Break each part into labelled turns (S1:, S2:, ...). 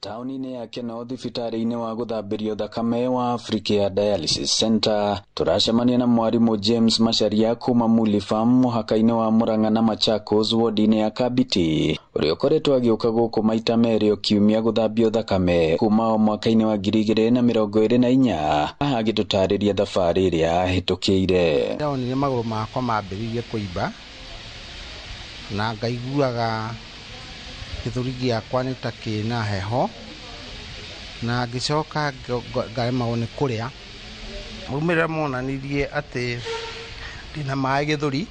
S1: Taũni-inĩ ya Keno thibitarĩ-inĩ wa gũthambĩrio thakame wa Africa Dialysis Center tũracemania na mwarimũ James Macharia kuma Muli Farm mũhaka-inĩ wa Murang'a na Machakos wodi-inĩ ya Kabiti ũrĩa ũkoretwo agĩũka gũkũ maita merĩ o kiumia gũthambio thakame kuma o mwaka-inĩ wa 2024 agĩtũtarĩria thabarĩ ĩrĩa ahĩtũkĩire.
S2: Ndonire magũrũ makwa mambĩrĩirie kũimba na ngaiguaga gĩthũri gĩakwa nĩ ta kĩna heho na ngĩcoka ngaremagwo nĩ kũrĩa. Maumĩrĩra monanirie atĩ ndĩna maĩ gĩthũri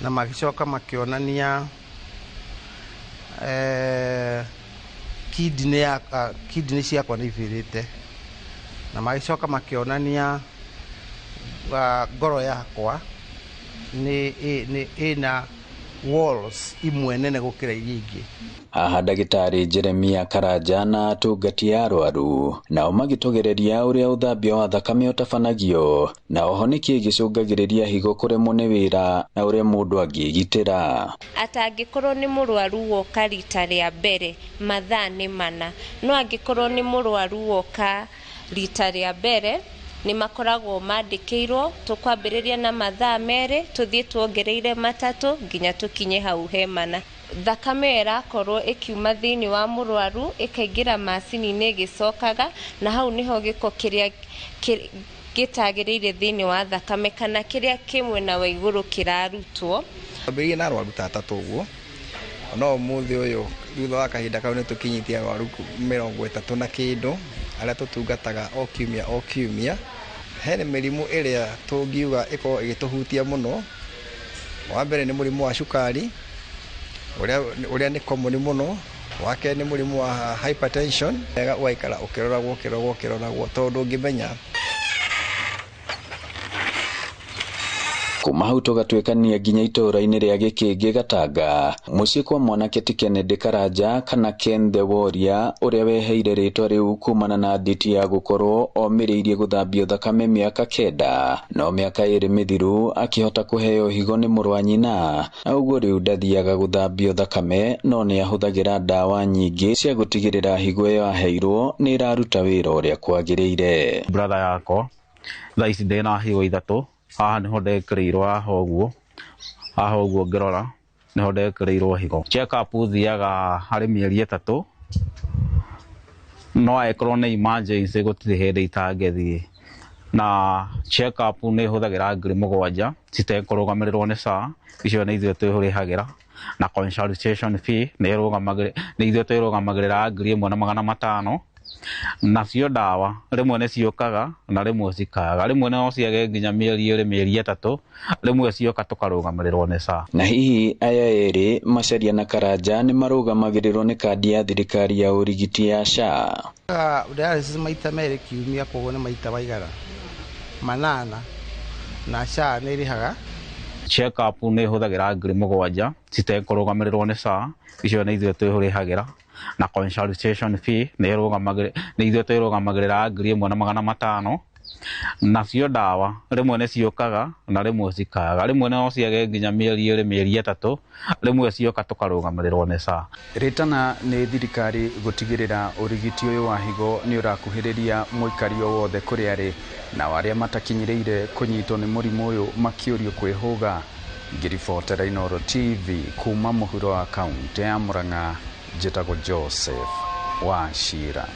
S2: na magĩcoka makĩonania kidney ciakwa nĩ ibĩrĩte na magĩcoka makĩonania ngoro yakwa nĩ ĩna walls imwe nene gũkĩra iria ingĩ.
S1: Haha ndagĩtarĩ Jeremia Karanja na atungati a arwaru nao magĩtũgereria ũrĩa ũthambia wa thakame ũtabanagio na oho nĩkĩĩ gĩcũngagĩrĩria higo kũremwo nĩ wĩra na ũrĩa mũndũ angĩgitĩra.
S3: Atangĩkorwo nĩ mũrwaru woka rita rĩa mbere mathaa nĩ mana, no angĩkorwo nĩ mũrwaru woka rita rĩa mbere nĩ makoragwo mandĩkĩirwo tũkwambĩrĩria na mathaa merĩ tũthiĩ tuongereire matatũ nginya tũkinye hau he mana. Thakame ĩrakorwo ĩkiuma thĩinĩ wa mũrwaru ĩkaingĩra macini-inĩ ĩgĩcokaga na hau nĩho gĩko kĩrĩa gĩtagĩrĩire thĩinĩ wa thakame kana kĩrĩa kĩ mwena wa igũrũ kĩrarutwo.
S4: Twambĩrĩirie na arwaru ta atatũ ũguo, no ũmũthĩ ũyũ thutha wa kahinda kau nĩ tũkinyĩtie arwaru 30 na kĩndũ arĩa tũtungataga o kiumia o kiumia. Hena mĩrimũ ĩrĩa tũngiuga ĩkorwo ĩgĩtũhutia mũno. Wa mbere nĩ mũrimũ wa cukari ũrĩa nĩ common mũno. Wa kerĩ nĩ mũrimũ wa hypertension. Wega ũgaikara ũkĩroragwo ũkĩroragwo ũkĩroragwo tondũ ndũngĩmenya.
S1: Kuma hau tũgatuĩkania nginya itũũra-inĩ rĩa Gĩkĩngĩ Gatanga mũciĩ kwa mwanake ti Kennedy Karanja kana Ken the Warrior ũrĩa weheire rĩtwa rĩu kumana na nditi ya gũkorwo omĩrĩirie gũthambio thakame mĩaka 9 no mĩaka 2 mĩthiru akĩhota kũheo higo nĩ mũrũ wa nyina na ũguo rĩu ndathiaga gũthambio thakame no nĩ ahũthagĩra ndawa nyingĩ cia gũtigĩrĩra higo ĩyo aheirwo nĩ ĩraruta wĩra ũrĩa kwagĩrĩire.
S5: Brother yakwa thaa ici ndĩna higo 3 haha niho ndekĩrĩirwo haha ũguo ngĩrora niho ndekĩrĩirwo higo. Check up thiaga harĩ mĩeri 3 no angĩkorwo nĩ emergency gũtirĩ hĩndĩ itangĩthiĩ na check up nĩ hũthagĩra 7,000 citekũrũgamĩrĩrwo nĩ SHA, icio nĩ ithuĩ twĩrĩhagĩra na consultation fee nĩ ithuĩ twĩrũgamagĩrĩra 1,500 nacio ndawa rĩmwe nĩ ciũkaga na rĩmwe cikaga, rĩmwe no ciage nginya mĩeri 2 mĩeri 3, rĩmwe cioka tũkarũgamĩrĩrwo nĩ SHA.
S1: Na hihi aya erĩ Macharia na Karanja nĩ marũgamagĩrĩrwo nĩ kandi ya thirikari ya ũrigiti ya SHA?
S2: Dialysis maita merĩ kiumia koguo nĩ maita maigana 8 na SHA nĩ ĩrĩhaga.
S5: Check up nĩ hũthagĩra 7,000 citekũrũgamĩrĩrwo nĩ SHA, icio nĩ ithuĩ twĩrĩhagĩra na consultation fee nĩ ithuĩ twĩrũgamagĩrĩra 1,500 nacio ndawa rĩmwe nĩ ciũkaga na rĩmwe cikaga, rĩmwe no ciage nginya mĩeri 2 mĩeri 3, rĩmwe cioka tũkarũgamĩrĩrwo nĩ SHA.
S6: Rĩtana nĩ thirikari gũtigĩrĩra ũrigiti ũyũ wa higo nĩ ũrakuhĩrĩria mũikari o wothe kũrĩa arĩ nao arĩa matakinyĩrĩire kũnyitwo nĩ mũrimũ ũyũ makĩũrio kwĩhũga. Ngĩribotera Inooro TV kuma mũhuro wa kaũntĩ ya Murang'a, njĩtagwo Joseph Wachira.